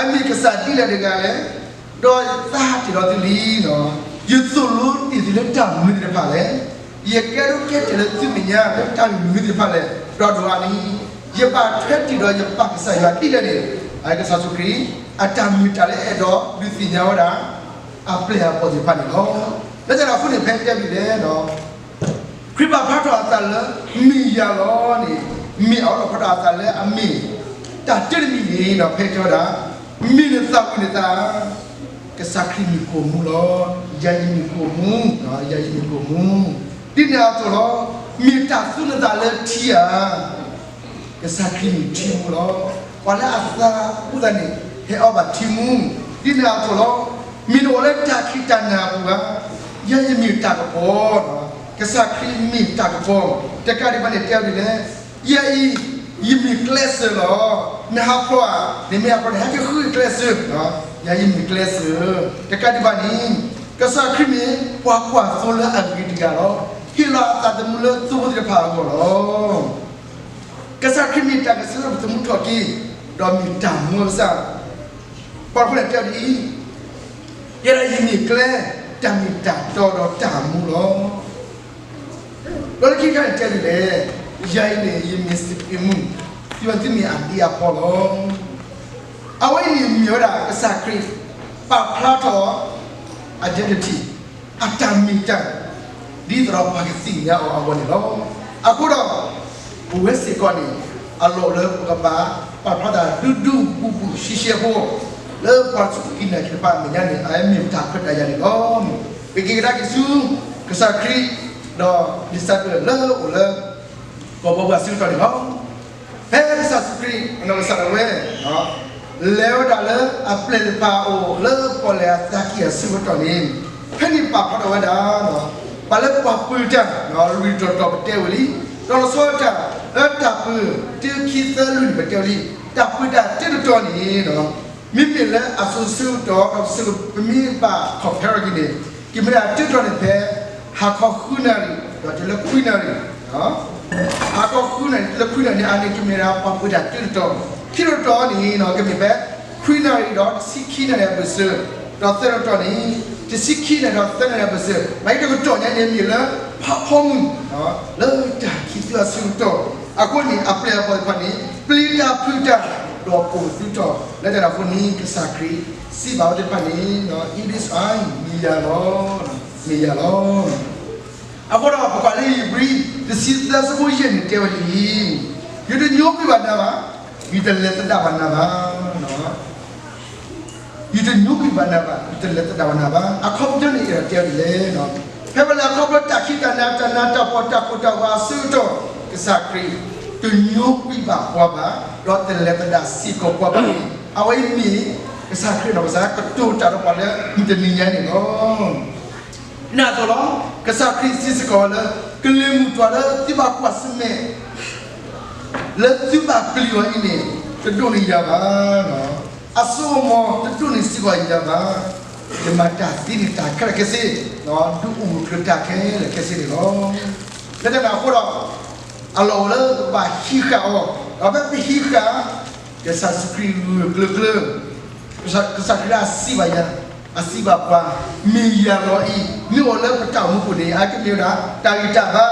မ့ၢ်ကစၢ်ဒ်လဲၣ်တဂၤလဲၣ်, ဒီးသးဟးတ့ၢ်ဒီးသုလံ. ယသိၣ်လိတ့ၢ်သုလၢတၢ်မနုၤသ့ၣ်တဖၣ်လဲၣ်. ယကဲဒိးကဲတဲာ်လၢသုမဲာ်ညါလၢတၢ်မနုၤသ့ၣ်တဖၣ်လဲၣ်, ဒီးဒိၣ်အါန့ၣ်, ယဘၣ်ထွဲတ့ၢ်ဒီးယပၢ်ကစၢ်ယွၤဒ်လဲၣ်န့ၣ်, အကစၢ်ယ့ၣ်ၡူးခရံာ် အတၢ်မ့ၢ်တၢ်လၢအဲၣ်ဒိးဒုးသ့ၣ်ညါဝဲဒၣ် အပျဲၢ်အဘီၣ်သ့ၣ်တဖၣ်န့ၣ်လီၤ. လၢတၢ်န့ၣ်အဃိန့ၣ် ဖဲတဲဘၣ်လဲၣ်ဒီး ခရံာ်ပာ်ဖျါထီၣ်အသးလၢ မ့ၢ်ယၤလီၤန့ၣ်, မ့ၢ်အအိၣ်ဒီးဖျါထီၣ်အသးလၢအမ့ၢ် တၢ်တမံၤန့ၣ်ဒီး ဖဲတဲဝဲဒၣ်, မ့ၢ်နသးဝံၣ်နသး, ကစၢ်ခရံာ်မ့ၢ်ကိၣ်မူလီၤ. ယၤယမ့ၢ်ကိၣ်မူ, ယၤယမ့ၢ်ကိၣ်မူ, ဒ်န့ၣ်အသိးလီၤ. မ့ၢ်တၢ်သူနသးလၢထံဧါ, ကစၢ်ခရံာ်မ့ၢ်ထံမူလီၤ. ပှၤလၢအသးအူသးန့ၣ် ဟဲအီၣ်ဘၣ်ထံမူ, ဒ်န့ၣ်အသိးလီၤ. မ့ၢ်နအိၣ်လၢတၢ်ခံးတၢ်နၤအပူၤဧါ, ယၤယမ့ၢ်တၢ်ကပီၤ, ကစၢ်ခရံာ်မ့ၢ်တၢ်ကပီၤ, တကးဒံးဘၣ်န့ၣ်တဲဝဲဒ်လဲၣ်, ယၤအံၤ ယမ့ၢ်ကျဲစၢၤလီၤ. နဟးဖျိဧါ, နမ့ၢ်ဟးဖျိန့ၣ် ဟဲက့ၤဃုကျဲစၢၤ, ယၤယမ့ၢ်ကျဲစၢၤ, တကးဒံးဘၣ်န့ၣ်, ကစၢ်ခရံာ်မ့ၢ်ပှၤကွၢ်သိလၢအဂ့ၤတဂၤလီၤ. ဟ့ၣ်လီၤအသးသမူလၢသိဖိသ့ၣ်တဖၣ်အဂီၢ်လီၤ. ကစၢ်ခရံာ်မ့ၢ်တၢ်ကဆှီလၢပသမူထီၣ်က့ၤ, ဒီးမ့ၢ်တၢ်မူအကစၢ်, ပှၤတဖၣ်န့ၣ်တဲအီၤဒ်အံၤ, ယဲဒၣ်ယမ့ၢ်ကျဲ, တၢ်မ့ၢ်တၢ်တီဒီးတၢ်မူလီၤ. ဒီးလၢခံခါန့ၣ်တဲဒ်လဲၣ်, ယၤအံၤန့ၣ် ယမ့ၢ်စပံးမုၢ်, သုမ့ၢ်အဒံအဖီလီၤ. အဝဲအံၤန့ၣ်မ့ၢ်ဝဲဒၣ်ကစၢ်ခရံာ် ပာ်ဖျါထီၣ် identity အတၢ်မ့ၢ်တၢ် ဒ်သိးဒီးပှၤကသ့ၣ်ညါအီၤအဂီၢ်န့ၣ်လီၤ. အဃိဒီး ပဝဲစ့ၢ်ကီးန့ၣ် အလီၢ်လၢပကဘၣ်ပာ်ဖျါတၢ်ဒူဒူဘူးဘူးရှဲရှဲဖိ လၢပှၤစူၢ်က့ၤနာ်က့ၤတဖၣ်အမဲာ်ညါန့ၣ် အဝဲမ့ၢ်တၢ်ခွဲးတၢ်ယာ်န့ၣ်လီၤ. ပက့ၤကဒါက့ၤဆူ ကစၢ်ခရံာ် ဒီး disciple လၢအိၣ်လၢ ကီၢ်ဘီပှၤအစုကတီၢ်န့ၣ်လီၤ. ဖဲကစၢ်ယ့ၣ်ၡူးခရံာ် အနီၢ်ကစၢ်ဒၣ်ဝဲ လဲၤဝဲဒၣ်လၢအပျဲၢ်တဖၣ်အအိၣ်လၢပီၣ်လဲၣ်အသးကံၢ်အဆၢကတီၢ်န့ၣ်, ဖဲန့ၣ်ပာ်ဖျါထီၣ်ဝဲဒၣ် ပှၤလၢပှၤပၢၤတၢ် လွံၢ်တီၤတီၤပတဲဝဲလံ, ဒီးလီၤဆီဒၣ်တၢ် လၢတၢ်ပၢၤတၢခံသၢလွံၢ်န့ၣ် ပတဲဝဲလံ, တၢ်ပၢၤတၢ်တၢတတီၤန့ၣ် မ့မ့ၢ်လၢအစိၤဆၢကတီၢ် ဒီးပမ့ၢ်ဘၣ် compare က့ၤန့ၣ် ကမ့ၢ်ဒၣ်တၢတတီၤန့ၣ်ဖဲ ဟါခီဃုနၣ်ရံၣ် ဒီးတုၤလၢခွံနၣ်ရံၣ် ဟါခီဃုနၣ်ရံၣ် တုၤလၢခွံနၣ်ရံၣ်န့ၣ် အန့ၣ်ကမ့ၢ်ဒၣ်ပှၤပၢၤတၢ်တၢတတီၤ, ခံတီၤတတီၤန့ၣ် ကမ့ၢ်ဖဲ ခွံနၣ်ရံၣ်ဒီးတဆံခံနၣ်ရံၣ်အဘၢၣ်စၢၤ, ဒီးသၢတီၤတတီၤန့ၣ် တဆံခံနၣ်ရံၣ်ဒီးသၢနၣ်ရံၣ်အဘၢၣ်စၢၤ, မ့ၢ်တကတီၢ်ညါန့ၣ်မ့ၢ်လၢ ဖးဖီမုၢ် လၢတၢ်ခံးသူအဆၢကတီၢ်, အဃိန့ၣ် အပျဲၢ်အဘီၣ်သ့ၣ်တဖၣ်န့ၣ် ပျံၤတၢ်ဖုးတၢ် ဒီးပိာ်သုထီၣ်, လၢတၢ်န့ၣ်အဃိန့ၣ် ကစၢ်ခရံာ်စံးဘၣ်အဝဲသ့ၣ်တဖၣ်န့ၣ် It is I မ့ၢ်ယၤလီၤ, မ့ၢ်ယၤလီၤ. အဃိဒီးပကွၢ်လၢဧ့ၤဘြံၤ တဆံသၢ ဆၢဖိယဲၢ်န့ၣ်တဲဝဲဒ်အံၤ, ယတညိကွံာ်ဘၣ်နၤဘၣ်, ယတလဲၤသဒၣ်ဘၣ်နၤဘၣ်. ယတညိကွံာ်ဘၣ်နၤဘၣ်, ယတလဲၤသဒၣ်ဘၣ်နၤဘၣ်. အခီပညီန့ၣ် အဲၣ်ဒိးတဲဒ်လဲၣ်, ဖဲပလဲၤခီဖျိတၢ်ခံးတၢ်နၤ တၢ်နးတၢ်ဖှီၣ် တၢ်ကိၢ်တၢ်ဂီၤအဆၢကတီၢ်, ကစၢ်ခရံာ် တညိကွံာ်ဘၣ်ပှၤဘၣ်, ဒီးတလဲၤသဒၣ်စ့ၢ်ကီးပှၤဘၣ်န့ၣ် အဝဲအံၤမ့ၢ် ကစၢ်ခရံာ်နီၢ်ကစၢ် ကတိၤတၢ်ဒီးပှၤလၢမုၢ်တနံၤညါန့ၣ်လီၤ. ဒ်န့ၣ်အသိးလီၤ, ကစၢ်ခရံာ်စံးစ့ၢ်ကီးလၢ ကလံၤမုၢ်တွၤလၢသုဘၣ်ကွၢ်ဆၢၣ်မဲာ် လၢသုဘၣ်ပျံၤအီၤအံၤန့ၣ် တဒိးန့ၢ်ယၤဘၣ်, အစိကမီၤတဒိးန့ၢ်စ့ၢ်ကီးယၤဘၣ်. ယမၤတၢ်သ့န့ၣ်တၢ်ခဲလၢာ်ခဲဆ့, ဒုးအိၣ်မုာ်ကျၢၤတၢ်ခဲလၢာ်ခဲဆ့န့ၣ်လီၤ. လၢတၢ်န့ၣ်အဃိဒီး အလီၢ်အိၣ်လၢပဘၣ်ဟံးဃာ်အီၤ, ဒီးဖဲပဟံးဃာ် ကစၢ်ယ့ၣ်ၡူးခရံာ်ဂၢၢ်ကျၢၤကျၢၤ, ကစၢ်ခရံာ်စံးဘၣ်ယၤ အစံးဘၣ်ပှၤ, မ့ၢ်ယၤလီၤအံၤ မ့ၢ်အိၣ်လၢပတၢ်အိၣ်မူပူၤန့ၣ် အကမ့ၢ်ဝဲဒၣ် တၢ်ဂံၢ်တၢ်ဘါ,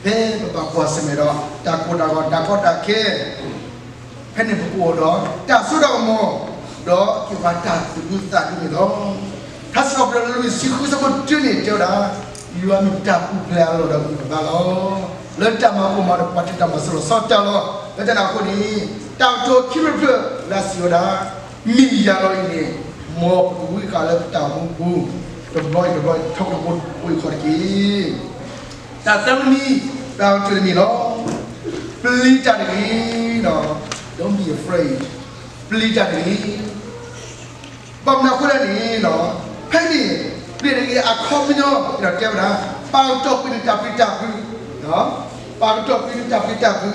ဖဲပဘၣ်ကွၢ်ဆၢၣ်မဲာ်ဒီး တၢ်ကိၢ်တၢ်ဂီၤ တၢ်ကီတၢ်ခဲ ဖဲန့ၣ်ပကအိၣ်ဒီး တၢ်စိတၢ်ကမီၤ, ဒီးက့ၤပှၤတၢ်သူၣ်ဒူသးဒူန့ၣ်လီၤ. ထါစံးထီၣ်ပတြၢၤလွံၢ်ဆံဃုဆၢဖိတၢန့ၣ် တဲဝဲဒၣ်, ယွၤမ့ၢ်တၢ်ပူၤဖျဲးအလီၢ်ဒီး ပကဘါလီၤ. လၢတၢ်မၤကိၢ်မၤဒီး ပှၤတၢ်မၤစၢၤလီၤဆီတၢ်လီၤ. လၢတၢ်န့ၣ်အဃိန့ၣ် တၢ်ကတိၤခံဖျၢၣ်ဖျၢၣ်လၢအစံးဝဲဒၣ်, မ့ၢ်ယၤလီၤအံၤန့ၣ်, မ်ပကဝံဃာ်လၢပတၢ်အိၣ်မူပူၤ, တဘျီအံၤတဘျီအံၤ ထီၣ်ကတၢၢ်ဖိတဘိယူၢ်ဃီတက့ၢ်. တၢ်သၢမံၤ, တၢ်ကတိၤတမံၤလီၤ. ပျံၤတၢ်တဂ့ၤ, don't be afraid, ပျံၤတၢ်တဂ့ၤ. ဘၣ်မနုၤအဃိလဲၣ်န့ၣ်, ဖဲန့ၣ် ပျံၤတၢ်တဂ့ၤ အခီပညီဒီးတဲဝဲဒၣ်, ပာ်ကတီၢ်ကွံာ်နတၢ်ပျံၤတၢ်ဖုး, ပာ်ကတီၢ်ကွံာ်နတၢ်ပျံၤတၢ်ဖုး, တ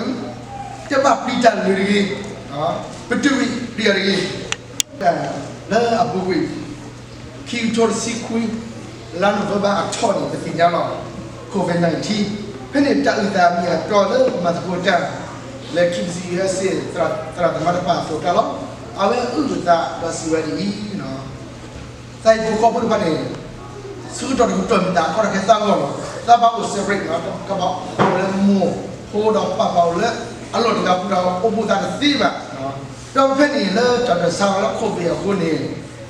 ဘၣ်ပျံၤတၢ်လၢၤတဂ့ၤ, ပတုာ်ဝံၤပျံၤတၢ်တဂ့ၤ. လၢအပူၤကွံာ် ခံကထိတဆံခွံ လါနိၣ်ဝ့ဘၢၣ်အထီၣ်န့ၣ် ပသ့ၣ်ညါလီၤ COVID nineteen, ဖဲန့ၣ်တၢ်အုၣ်သးမ့ၢ်အတီလၢပမၤသကိးတၢ် လၢ K B C U S A သရၣ်သမါတဖၣ်အသိးတၢ်လီၤ. အဝဲအုၣ်အသးဒီးစံးဝဲဒ်အံၤ, သးဟံၣ်ဖိဃီဖိတဖၣ်န့ၣ် ဆၢကတီၢ်တကတီၢ်မ့ၢ်တၢ်ကီတၢ်ခဲသးဂီၢ်လီၤ. သးဘၣ်အိၣ် separate ကဘၣ်အိၣ်လၢမိၢ်ဖိဒီးပၢ်ဘၣ်အိၣ်လၢအလီၢ်တဂၤပူၤဒီး အိၣ်ဘူးသးတသ့ဘၣ်. ဒီးဖဲန့ၣ်လၢတၢ်ဒိးစၢၤလၢ COVID အဃိန့ၣ် ဒ်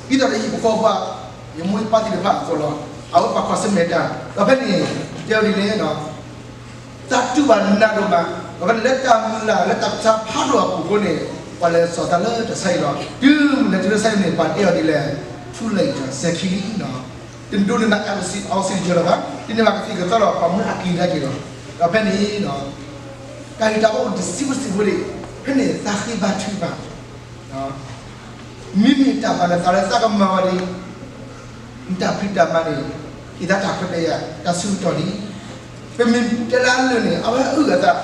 သိးဒီးဟံၣ်ဖိဃီဖိ ယမိၢ်ယပၢ်သ့ၣ်တဖၣ်အသိးလီၤ. အဝဲပာ်ကွၢ်ဆၢၣ်မဲာ်တၢ် ဒီးဖဲန့ၣ် တဲဝဲဒ်လဲၣ် သးတူၢ်ဘၣ်နးဒိၣ်မး, ဒီးဖဲန့ၣ်လၢတၢ်မုၢ်လၢ်လၢတၢ်ကဆါဖးဒိၣ်အပူၤအဃိန့ၣ် ပှၤလဲၤစိာ်သးလၢတၢ်ဆါဟံၣ်လီၤ. တုၤမ့ၢ်လဲၤတုၤလၢဆါဟံၣ်န့ၣ် ပှၤတဲအီၤဒ်လဲၣ်, too late စဲၤခံလံ. တဒိးန့ၢ်နၤ oxygen လၢၤဘၣ်, တန့ၢ်ဘၣ်ကသံၣ်ကသီဒီး ပှၤမူအက့ၤလၢက့ၤလီၤ. ဒီးဖဲန့ၣ် တၢ်ဂ့ၢ်တၢ်ဘၣ်အိၣ်တဆံဖိတဆံဖိဒံး, ဖဲန့ၣ်သးဃ့ဘါထုကဖၣ် မ့မ့ၢ်တၢ်ပာ်လၢသးလၢသးကမၤဝဲဒၣ် နတၢ်ဖံးတၢ်မၤန့ၣ် ဟ့ၣ်သးတၢ်ခွဲးတၢ်ယာ် တၢ်ဆၢကတီၢ်လံ. ပမ့ၢ်တဲလၢအလၢာ်န့ၣ် အဝဲအုၣ်အသး,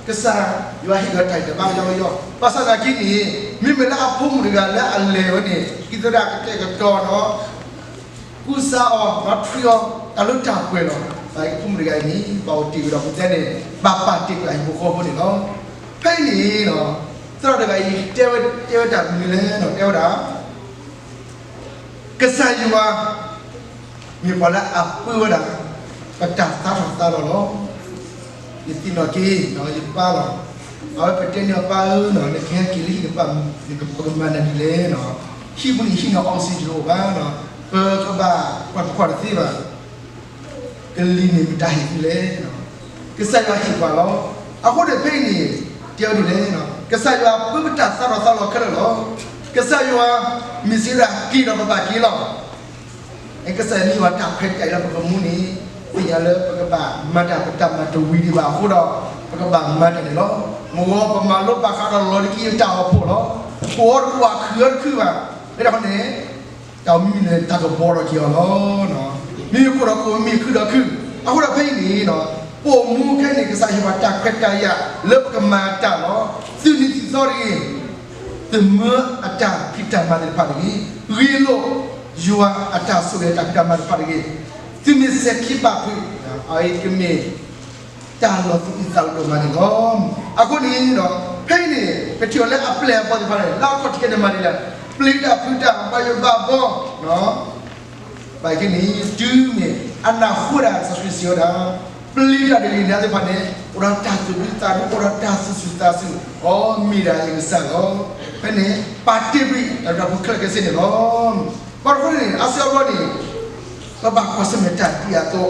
ကစၢ်ယွၤဟ့ၣ်လီၤတၢ်အံၤတဘၣ်ကယီကယီ, ဘၣ်ဆၣ်သနာ်က့န့ၣ် မ့မ့ၢ်လၢအဖိမုၣ်တဂၤလၢအလဲၤဝဲန့ၣ် ဒ်သိးဒၣ်ကတဲာ်ကတီၤဒီး ကူစါအီၤ ဒီး treat အီၤ တၢ်လၢတၢ်ပှဲၤလီၤ. ပဖိမုၣ်တဂၤအံၤန့ၣ် ဘၣ်အိၣ်တ့ၢ်ဝဲဒီးပတဲန့ၣ် ဘၣ်ပာ်တ့ၢ်ကွံာ်အဟံၣ်ဖိဃီဖိန့ၣ်လီၤ. ဖဲအံၤန့ၣ် သရၣ်တဂၤအံၤ တဲဝဲတၢ်မနုၤလဲၣ်, တဲဝဲဒၣ် ကစၢ်ယွၤ မ့ၢ်ပှၤလၢအပၢဝဲဒၣ် ပတၢ်သါထီၣ်သါလီၤလီၤ. ယသ့ၣ်နီၣ်က့ၤ ယပၢ်လီၤ. အဝဲပတဲန့ၢ်အပၢ်ဧၢ, နကဟဲက့ၤလၢဟံၣ် ပကမၤနၤဒ်လဲၣ်. ဟံၣ်ပူၤန့ၣ်ဟံၣ်န့ၣ် oxygen တအိၣ်ဘၣ်, ပကဘၣ်ကွၢ်တသ့ဘၣ်. ကလံၤန့ၣ်မတၤဟ့ၣ်သုလဲၣ်. ကစၢ်ယွၤဟ့ၣ်ပှၤလီၤ. အဃိန့ၣ်ဖဲအံၤန့ၣ် တဲဝဲဒ်လဲၣ်, ကစၢ်ယွၤပၢပတၢ်သါထီၣ်သါလီၤခဲလၢာ်လီၤ. ကစၢ်ယွၤ မ့ၢ်စ့ၢ်ကီးက့ၤဒီးပဘၣ်က့ၤလီၤ. ကစၢ်ယွၤမ့ၢ်ဝဲတၢ်ခွဲးတၢ်ယာ်လၢပကမူန့ၣ် သ့ၣ်ညါလၢပကဘၣ်မၤတၢ် ပတၢ်မၤတဝံၤဒံးဘၣ်အဃိဒီး ပကဘၣ်မၤတၢ်န့ၣ်လီၤ. မ့ၢ်ပမၤလိဘၣ်ဃးဒီးလီၤတကံၢ်တၢ်အိၣ်ဖှိၣ်လီၤ. ကိၢ်အီၤတကိၢ် အခုးအီၤတခုးဘၣ်. လၢတၢ်န့ၣ် တၢ်မံၤန့ၣ် တၢ်ကဘီထီၣ်က့ၤအီၤလီၤ. မ့ၢ်ကိၢ်ဒီးကိၢ် မ့ၢ်ခုးဒီးခုး. အဃိဒီးဖဲအံၤန့ၣ် ပအိၣ်မူခဲအံၤန့ၣ် ကစၢ်ဟ့ၣ်ပှၤတၢ်ခွဲးတၢ်ယာ်လၢပကမၤတၢ်လီၤ. သုးနံၤသံၣ်သီတဂ့ၤ, သုးမၢအတၢ်ဖံးတၢ်မၤသ့ၣ်တဖၣ်တဂ့ၤ, ဂ့ၢ်လိာ်ယွၤအတၢ်ဆိၣ်ဂ့ၤတၢ်ဖံးတၢ်မၤသ့ၣ်တဖၣ်တဂ့ၤ, သုမ့ၢ်စဲၤခံဘၣ်ဖုး, အအံၤကမ့ၢ် တၢ်လီၤသူၣ်အုးသးအုးဒိၣ်မးန့ၣ်လီၤ. အဃိန့ၣ်ဒီး ဖဲအံၤန့ၣ် ပထံၣ်အီၤလၢအပျဲၢ်အဘီၣ်သ့ၣ်တဖၣ်န့ၣ် လၢအခီၣ်ထံးန့ၣ်မၤဒ်လဲၣ်, ပျံၤတၢ်ဖုးတၢ် ဘၣ်ယိၣ်ဘၣ်ဘီ ဘၣ်က့ၤန့ၣ် တုၤမ့ၢ်အနၢ်ဟူဝဲဒၣ်ကစၢ်ခရံာ်စံးဝဲဒၣ်, ပျံၤတၢ်တဂ့ၤန့ၣ်သ့ၣ်တဖၣ်န့ၣ် အိၣ်ဒီးတၢ်သူၣ်ဒူသးဒူ အိၣ်ဒီးတၢ်သူၣ်ဆူၣ်သးဆူၣ်, အီ မ့ၢ်ဒၣ်ယကစၢ်လီၤ. ဖဲန့ၣ် ပာ်တ့ၢ်ကွံာ်တၢ်ဒိၣ်တၢ်ဖုးခဲလၢာ်ခဲဆ့န့ၣ်လီၤ. ဘၣ်တခီန့ၣ် အါစုအါဘျီန့ၣ် ပဘၣ်ကွၢ်ဆၢၣ်မဲာ်တၢ်ဒ်အသိး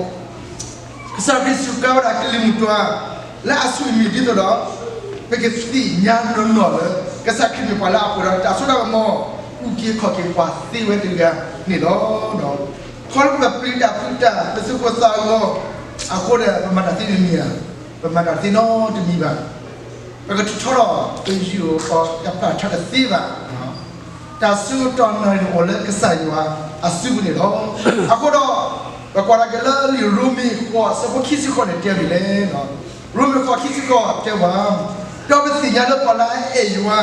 ကစၢ်ခရံာ်စူးကါဝဲဒၣ်ကလံၤမုၢ်တွၤ လၢအဆူၣ်အမံၤဒ်သိးဒီး ပကသ့ၣ်ညါနီၢ်နီၢ်လၢ ကစၢ်ခရံာ်မ့ၢ်ပှၤလၢအပှဲၤဒီးတၢ်စိတၢ်ကမီၤ အုၣ်က့ၤခီၣ်က့ၤပှၤသ့ဝဲတဂၤန့ၣ်လီၤ. ခီဖျိပပျံၤတၢ်ဖုးတၢ် ပသုးခိၣ်သးဂီၤ အဃိဒီး ပမၤတၢ်သ့တမံၤဧါ, ပမၤတၢ်သ့နီတမံၤဘၣ်. ပကထီထီၣ် ပယူၢ်အီၤတဖၣ်ထီတသ့ဘၣ်. တၢ်ဆၢကတီၢ်နီၢ်န့ၣ်အိၣ်လၢကစၢ်ယွၤအစုပူၤန့ၣ်လီၤ. အဃိဒီး ပကွၢ်ကဒါက့ၤလၢလံာ်ရိမ့ၤဃိး အဆၢဖိခံဆံဃိးန့ၣ် တဲဝဲဒ်လဲၣ်. ရိမ့ၤဃိးခံဆံဃိးတဲဝဲ, ဒီးပသ့ၣ်ညါလၢပှၤလၢအအဲၣ်ယွၤ,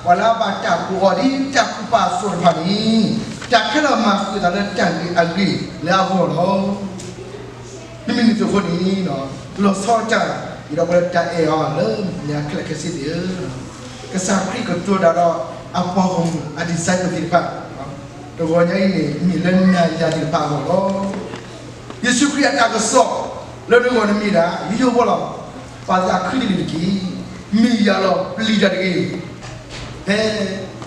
ပှၤလၢအဘၣ်တၢ်ကိးအီၤဒ်တၢ်ကူၣ်ပာ်အသိးတဖၣ်န့ၣ်, တၢ်ခဲလၢာ်မၤဃုာ်အသးလၢတၢ်ဂ့ၤအဂ့ၢ်လၢအဂီၢ်လီၤ. မ့မ့ၢ်န့ၣ်အဃိန့ၣ်, လီၤဆီဒၣ်တၢ် ယဒီပုၢ်ဝဲၢ်လၢတၢ်အဲၣ်အီၤလၢညါခဲလၢာ်ခဲဆ့န့ၣ်ဧၢ, ကစၢ်ခရံာ်ကတိၤတၢ်ဒီးအပှၤဂီၢ်မုၢ်အ disciple သ့ၣ်တဖၣ်, တဂီၤညါအံၤန့ၣ် မ့ၢ်လၢနၤယၤသ့ၣ်တဖၣ်အဂီၢ်လီၤ. ယ့ၣ်ၡူးခရံာ်အတၢ်ကစီၣ်လၢနဂီၢ်န့ၣ်မ့ၢ်ဒၣ် ယိယိဖိလီၤ. ပာ်သးခုတလ့ၢ်တက့ၢ်. မ့ၢ်ယၤလီၤ ပျံၤတၢ်တဂ့ၤ. ဖဲ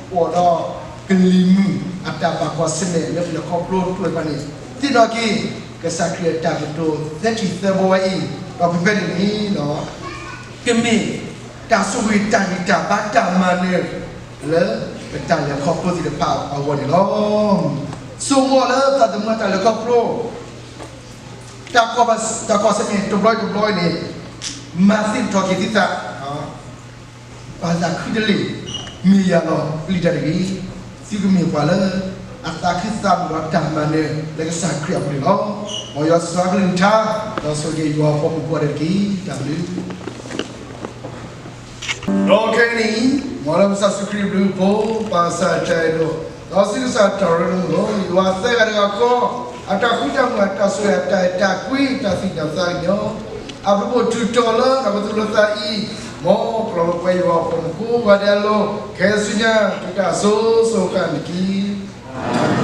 အိၣ်ဒီးကလံၤမုၢ်အတၢ်ဘၣ်ကွၢ်ဆၢၣ်မဲာ်လၢပလဲၤခီဖျိတဖၣ်န့ၣ် သ့ၣ်နီၣ်က့ၤ ကစၢ်ခရံာ်အတၢ်ကတိၤ သၢထံၣ်သၢဘီဝဲအံၤ, ဒီးဖဲဖဲန့ၣ်န့ၣ် ကမ့ၢ်တၢ်ဆိၣ်ဂ့ၤတၢ်ဂံၢ်တၢ်ဘါတၢ်မၤနၢၤ လၢပတၢ်လဲၤခီဖျိသ့ၣ်တဖၣ်အဂီၢ်န့ၣ်လီၤ. ဆိကမိၣ်လၢသးသမူအတၢ်လဲၤခီဖျိ တၢ်ကီၢ်စဲၣ်န့ၣ် တဘျီတဘျီန့ၣ် မၤသ့ၣ်ထီၣ်က့ၤသုသး, ပာ်သးခုတလ့ၢ်, မ့ၢ်ယၤလီၤ ပျံၤတၢ်တဂ့ၤ. သုကမ့ၢ်ပှၤလၢ အသးခုသးမုာ်ဒီးတၢ်မၤနၢၤလၢကစၢ်ခရံာ်အပူၤန့ၣ်လီၤ. မ်ယွၤစံးဘျုးနၤ, ဒီးဆိၣ်ဂ့ၤယွၤအဖိမုၣ်ဖိတက့ၢ်. တၢ်ဘျုး ဒီးခဲအံၤန့ၣ် မ်လၢပကစၢ်ယ့ၣ်ၡူးခရံာ်အဘျုးအဖှိၣ်, ပၢ်ကစၢ်ယွၤအတၢ်အဲၣ်ဒိၣ်, ဒီးစံးကစၢ်တၢ်ရ့လိာ်, ယွၤသၢဂၤတဂၤဃီ, အတၢ်ဃူတၢ်မုာ်, အတၢ်ဆိၣ်ဂ့ၤ, အတၢ်အဲၣ်တၢ်ကွံ, တၢ်သ့ၣ်တၢ်သးကညီၤ, အဘျုးအဖှိၣ်ထုးထီၣ်လၢအကသူၣ်လၢသးအံၤ, မ်ကလီၤပှဲၤယွၤအဖိမုၣ်ဖိကိးဂၤဒဲးအလိၤ, ခဲဆူညါ တုၤတၢ်စိၤစိၤဃၣ်ဃၣ်န့ၣ်တက့ၢ်.